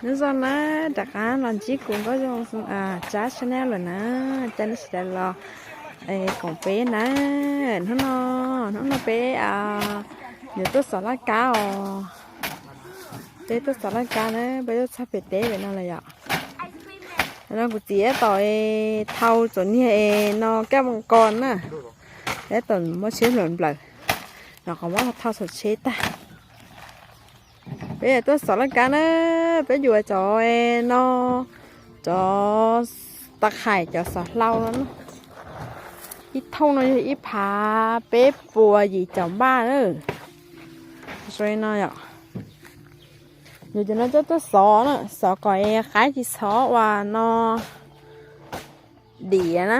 Hnub zoo na, rov qab los ntsib kuv Nkauj Zoo Tsab channel lawm na, cas nej sawv daws los koom peb na. Hnub no, hnub no peb yuav tuaj xov laj kab os. Peb tuaj xov laj kab na, peb tuaj txog pem teb pem no lawm yom. No kuv txiv tab tom thau txhuam niag no kab moo ko na, tab tom muab tsheb nplawm nplawm, no qhov muab thau txhuam tsheb tag. Peb tuaj xov laj kab na, peb yuav cov no, cov tas khais cov xov hlau no na. Ib thooj no yog ib phav peb puas yim caum npaj na. Zoo no yom. Yus cov no coj tuaj xov na, xov kom es qaib tsis txhob ua no diam na.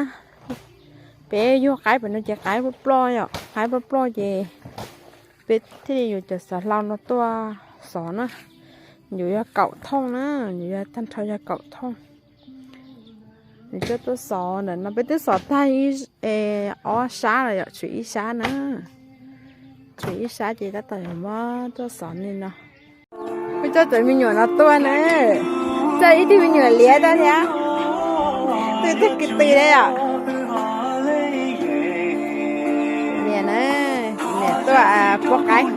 Peb yug qaib pem no ces qaib ploj ploj yom, qaib ploj ploj ces peb thiaj li yuav cov xov hlau no tuaj xov na. Yus yog kaum thooj na, yus yog tag nrho yog kaum thooj. Nws coj tuaj xov ntawm no, peb twb xov tag ob sab lawm yom, tshuav ib sab na. Tshuav ib sab ces tab tom yuav muab tuaj xov li no. Kuv coj cov me nyuam no tuaj na, coj ib tug me nyuam liab tuaj thiab, twb tag kwv tw li yom. Niam na, niam tuaj pub qaib.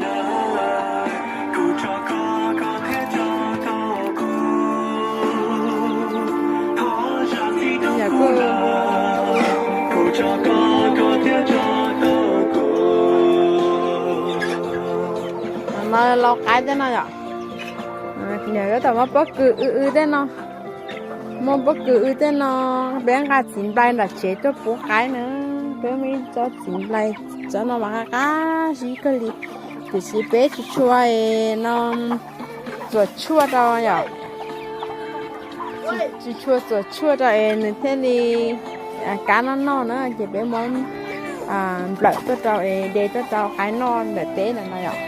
No lau qaib tej no yom. Niam tab tom muab pob kws w w tej no. Muab pob kws w tej no, peb nqa txiv nplai nram tsev tuaj pub qaib na. Peb muaj ib tsob txiv nplai, tsob no mas qab qab zib kawg li, tiam sis peb tsis tshua no txuas tshuaj rau yom. Tsis tshua txuas tshuaj rau es nws thiaj li kab noj noj na, ces peb muab nplawm tuaj rau es de tuaj rau qaib noj ntawm teb ntawm no yom.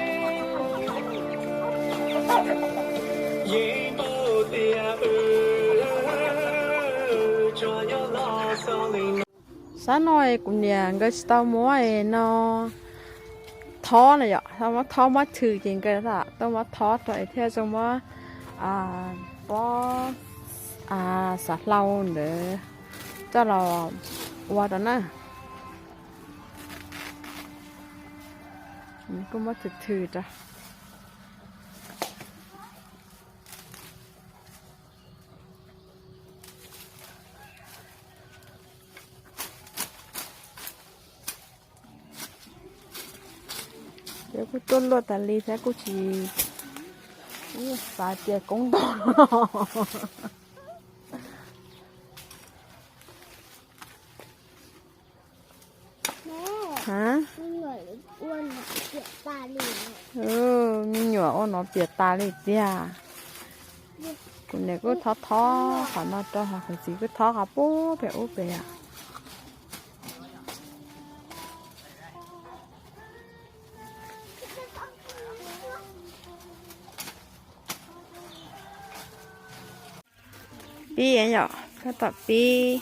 Sab no kuv niam nkawd tsis tau muab no thob na yom, tau muab thob muab thws ces nkawd tau muab thob rau es thiaj zoo muab pob xav hlau ntawd coj los ua rau na. Kuj muab thws thws rau. Peb kuj tuaj luaj tas li thiab kuj tsis xav tias koob ntau. Me nyuam ua no piam tas li tiag. Kuv niam kuj thob thob qhov no rau, ho kuv txiv kuj thob qhov pub pem ub pem. Pib yom, tab tom pib,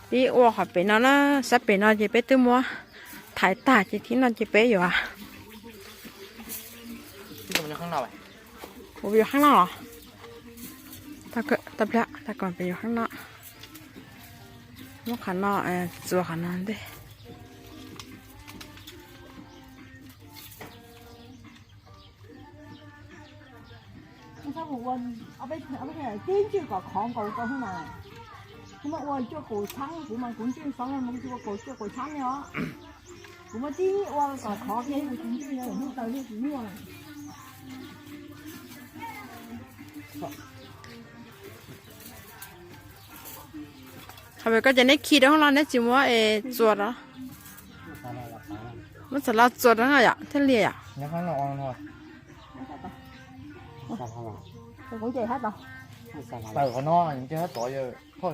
pib ua qhov pem no na, sab pem no ces peb twb muab thaiv tag ces thib no ces peb yuav, kuv yuav qhab no los, tag pliag tag kom peb yuav qhab no, muab qhov no txuas qhov no ntej. Tib ntsis kom khov nkaus rau xwb mas, kuv mas ua cuaj kaum txhab, kuv mas kuv ntseej xov mus ua cuaj kaum txhab li os. Kuv mas tib ua kom khov kiag kuv tus ntseej hnub taws li kuv nyuaj. Qhov pem koj ces neb khi rau hauv los neb tsis muab es txuas rau. Muab xov hlau txuas rau yom thiaj li yom. Taws qhov no, taws tod, koj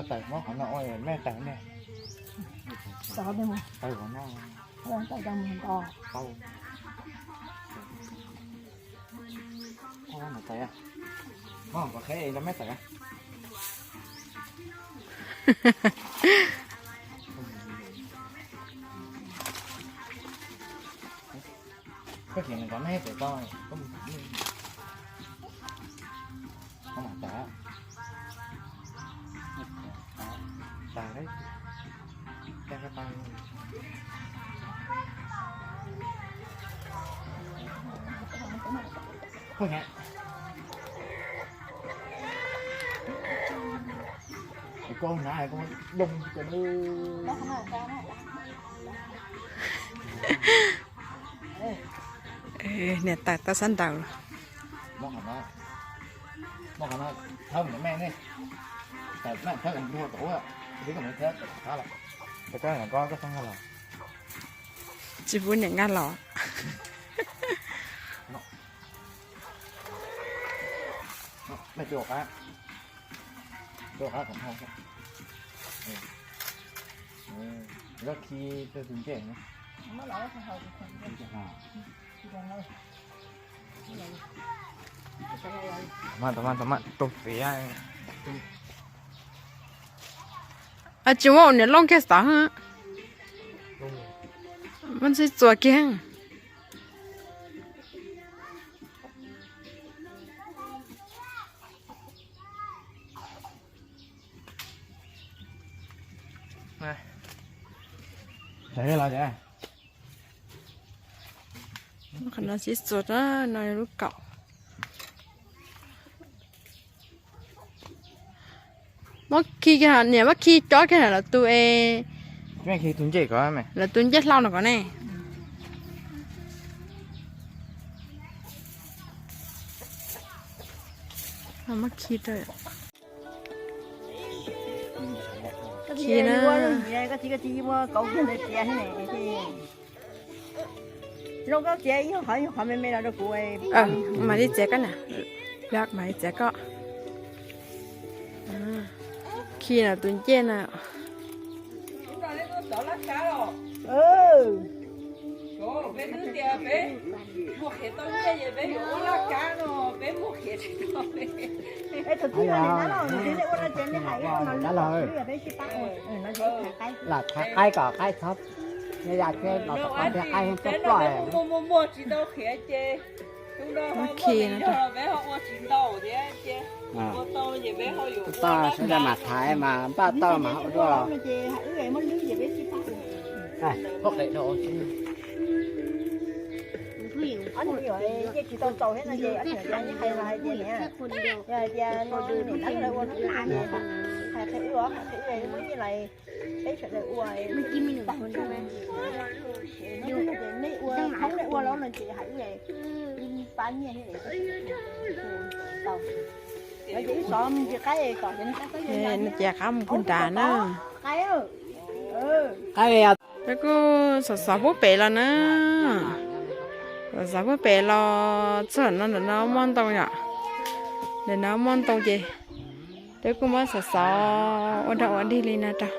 taws muab qhov no ua me taws ne. Taws qhov no. Koj sim nws kom nej pem tau. Niam tais tau sab nraud. Tsis pub niam nkag los. Tsis muaj niam looj kiag xav, muab ntxwb txuas kiag. Qhov no sib txuas, no lub kaum. Muab khi kiag, niam muab khi cob kiag lawv tus es, lawv tus ncej hlau no kom ne. Muab khi rau. Khi na. Mas li txiav koj na, mam li txiav koj. Khi no tus ncej na. Lam thaiv qaib kom qaib txhob, yam thiab los tom qab thiab qaib tuaj ploj. Muaj muaj tsis tau qhiav ces hnub no ho muaj peb ho ua tsis ntau thiab ces ua tau ces peb ho yuav tau sawv daws mam thaiv mas npaj tau mas ua dua los. Ces tsis tau txaus thiab no ces hais tias no niam tab lawv ua hnub no ces hais qhia wb os, hais qhia wb muab nyiaj lais peb sawv daws ua. Nej ua thoob nej ua los no ces hais wb pab nyiaj thiab. Ces ib xov me ntsis qaib kom no ces qab mus pug nrad na. Qaib, peb kuj xov xov pub pem los na. Xov xov pub pem los txog no, ntawm no muaj ntoo yom. Ntawm no muaj ntoo ces peb kuj muab xov xov ua dog ua dig li no rau.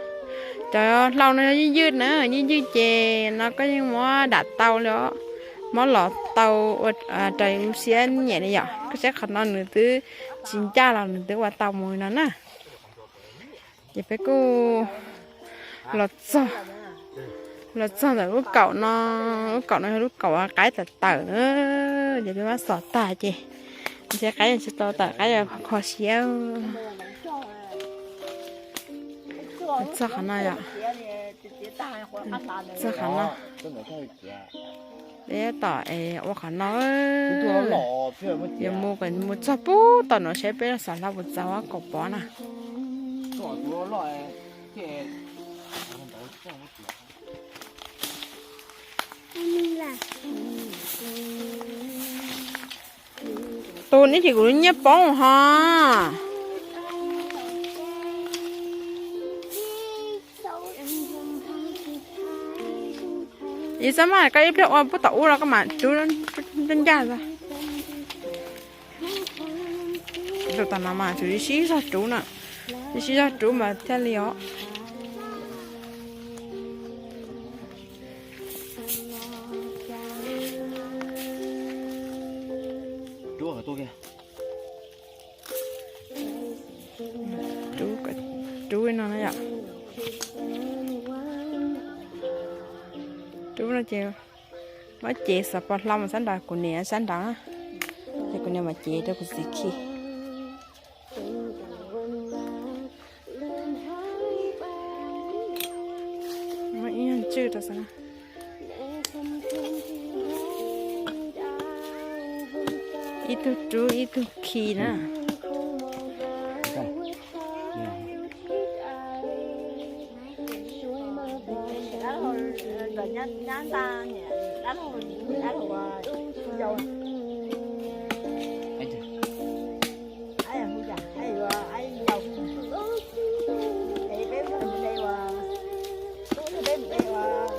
Cov hlau no yog ywj ywj na, ywj ywj ces no koj yeej muab dam tau li os. Muab los tau ua rau siab nyiam li yom. Koj saib qhov no nws twb tsis ncaj los nws twb ua tau mus no na. Ces peb kuj los txog, los txog ntawm lub kaum no, lub kaum no yog lub kaum qaib tawm tawm na. Ces peb muab xov tag ces ntshe qaib tsis tau tawm, qaib yuav kho siab. Txog qhov no yom, txog qhov no. Peb tom es ua qhov no, yuav mus kom mus txog pub tom no saib peb xov hlau puas txaus kaum pob na. Tus neb ces kuv nyiaj poob ho. Ib xab mas koj ib pliag ua pub tom ub los koj mam rub ncaj ncaj. Rau tom no mas tsuas sib zog rub na, sib zog rub mas thiaj li os. Rub no na yom. Rub no ces muab cev xov pos hlau mus sab nraud, kuv niam sab nraud na. Ces kuv niam mam cev rau kuv txiv khi. Ib tug rub ib tug khi na.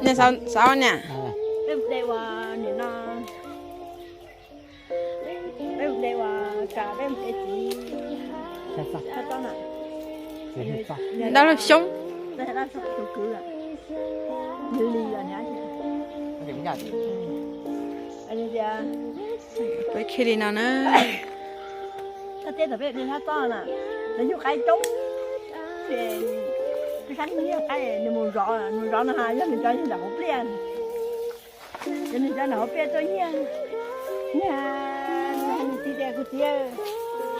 Nej xav ua niam? Dab laug xyoob. Peb khi li no na. Nws mus zov, nws mus zov no yog nws cov nram hauv pliaj. Ces nws cov nram hauv pliaj tuaj nyiag, nyiag, nws hais nws txiv tias, kuv txiv,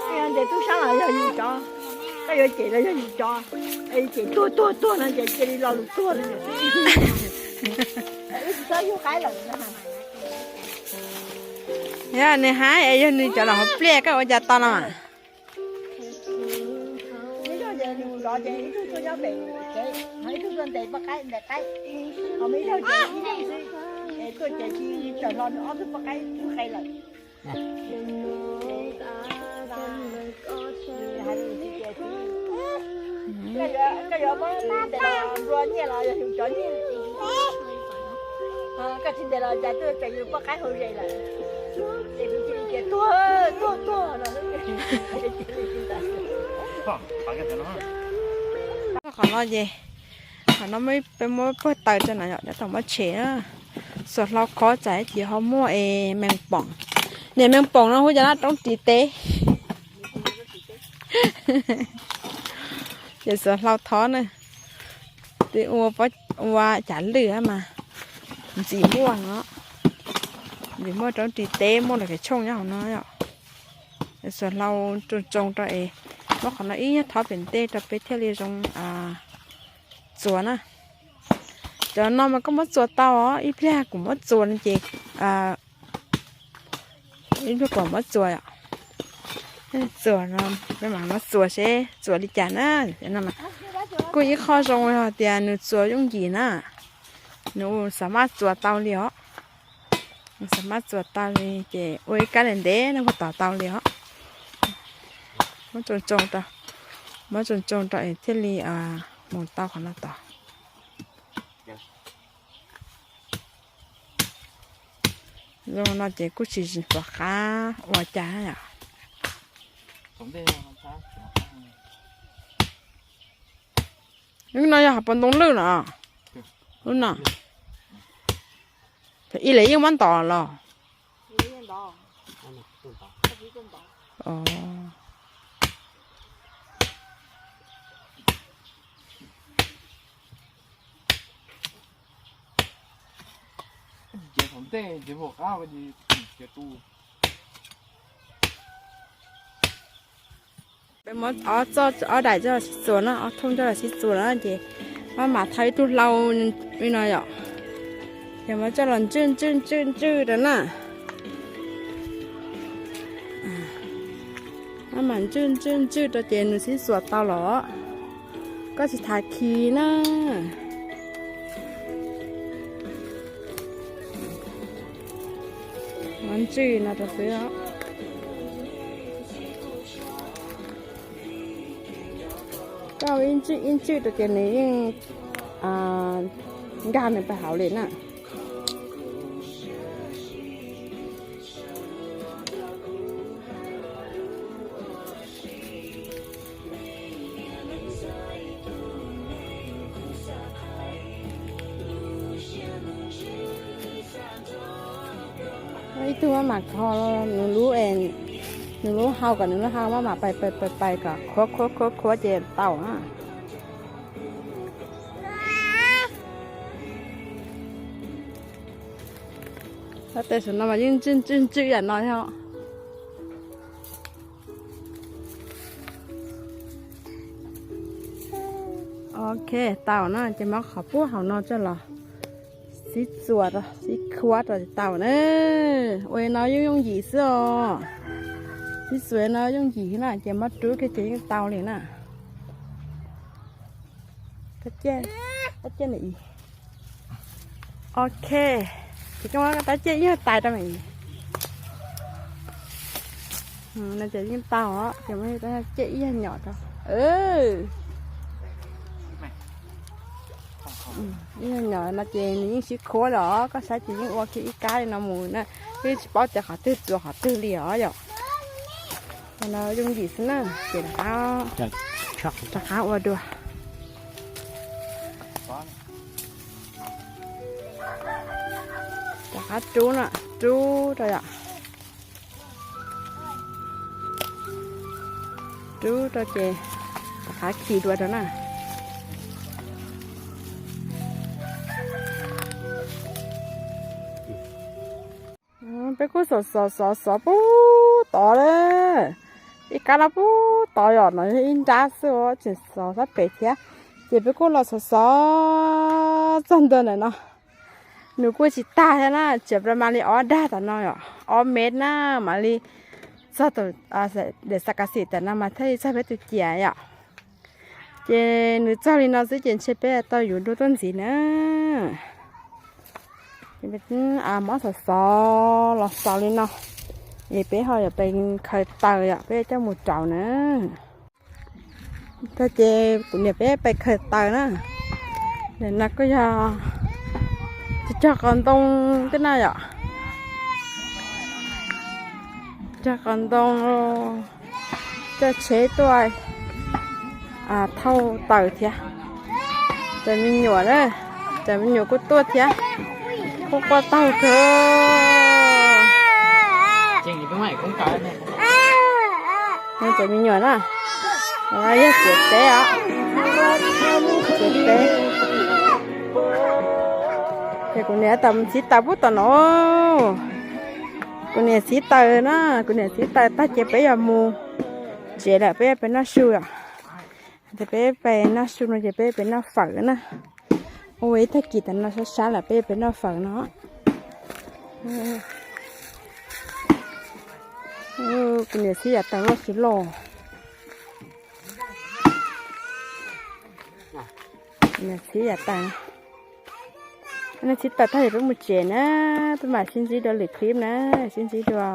koj yuav ntes tub sab los yog yus cov, koj yuav cem los yog yus cov, es cem tuag tuag tuag no ces cia li lo lus tuag li. Wb tsis txhob yug qaib lawm. Yog nws hais es yog nws cov nram hauv pliaj koj ua cas tau no mas. Ib zaug ces nws mus zov ces ib tug tuaj nyob pem kev, ho ib tug tuaj ntes poj qaib, ntes qaib, ho muaj ib zaug ces ib leeg xwb, es tuaj ces tsis tawm hlo nws ob tug poj qaib qe lawm. Koj yuav muab ntes los nplua nyiaj los yog yus cov nyiaj, koj tsis ntes los cas tuaj txais yus poj qaib hauv zes lawm. Ces kuv cia li tias tuag, tuag, tuag no. Qhov no ces, qhov no peb muab puag taws rau no yom, cov tau muab tshem na. Xuas hlau khov txais ces ho muaj es meej poom. Niam, meej poom no hu cov no roob ris teb. Ces xuas hlau thov na, twb ua, ua cav lwj mas ntxim muaj no, ntxim muaj roob ris teb muaj lawm kev tshooj nyob hauv no yom. Xuas hlau tsoo tsoo rau es muab qhov no ib nyuag thov pem ntej rau peb thiaj li zoo txuas na. Cov no mas koj muab txuas tau os, ib pliag kuv muab txuas no ces, ib pliag kuv muab txuas, txuas no, peb mam muab txuas seb txuas li cas na. Kuj ib qho zoo yog tias nws txuas yooj yim na, nws xav maj txuas tau li os. Nws xav maj txuas tau li ces ua ib kab ntev ntev no puag tom tau li os. Muab tsoo tsoo rau, muab tsoo tsoo rau es thiaj li mus tau qhov no tod. Zoo no ces kuj tsis pom qab ua cas yom. Lub no yog hauv paus ntoo lwj no. Lub no, ib leeg yeej muab ntov los. Peb muab ob txoj ob daim coj los sib txuas na, ob thooj coj los sib txuas na ces maj mam thau ib tug hlau li no yom, ces muab coj los ntswj ntswj ntswj ntswj rau na. Maj mam ntswj ntswj ntswj rau ces nws sib txuas tau los. Koj tsis tas khi na. Muab ntswj no rau xwb os. Koj ib ntswj ib ntswj rau ces nws yeej nkag nws pais hauv li na. Ib tug maj mam kho nws lub, nws lub hau kom nws lub hau maj mam pais pais pais pais kom khuav khuav khuav khuav ces tau na. Tej saum no mas yeej ntswj ntswj ntswj yam no thiab. Ok, tau na ces muab qhov puag hauv no coj los. Sib txuas, sib khuab rau tau na. Ua no yooj yooj yim xwb os. Sib txuas no yooj yim na, ces muab rub kiag ces yeej tau li na. Ok, ces koj muab tab ciaj ib nyuag tais rau mas. No ces yeej tau os, ces muab tab ciaj ib nyuag nyom rau. Ib nyuag nyom no ces nws yeej sib khuab los, koj saib ces yeej ua kiag ib kab li no mus na. Yeej tsis paub tias qhov twg txuas qhov twg li os yom. No yooj yim xwb na, ces rov qab ua dua. Rov qab rub na, rub rau yom. Rub rau ces rov qab khi dua rau na. Peb kuj xov xov xov xov pub tod lawm. Ib kab no pub tod yom, no yog ib nrab xwb tseem xov sab pem thiab. Ces peb kuj los xov xov txog ntua ntawm no. Nws kuj tsis tag thiab na, tseem mam li ob dag tom no yom, ob mev na, mam li txog, daim xav kav xim tam no mas thiaj li txog peb tus ciam yom. Ces nws txog li no xwb ces ntshe peb tau yuav dua tuaj ntxiv na. Mob xov xov los xaus li no, es peb ho yuav pais khaws taws yom, peb coj mus rauv na. Tag ces kuv niam peb pais khaws taws na. Ntawm no kuj yog cog qos ntoo tej na yom. Cog qos ntoo, coj tsheb tuaj thauj taws thiab. Cov me nyuam na, cov me nyuam kuj tuaj thiab, kuj quaj taug kawg. Cov me nyuam na, yog txiav teb os, txiav teb. Ces kuv niam tau mus txiv taws pub tom no. Kuv niam txiv taws na, kuv niam txiv taws tag ces peb yuav mus tsev lawm, peb yuav pais noj su os. Ces peb pais noj su no ces peb pais noj fawm na. Ua ib tag kis tam no sab sab lawm peb yuav pais noj fawm no. Kuv niam txiv yav taws loj tsis loj. Niam txiv yav taws, niam txiv taws tag ces peb mus tsev na, peb mam sib ntsib dua lwm clip na, sib ntsib dua.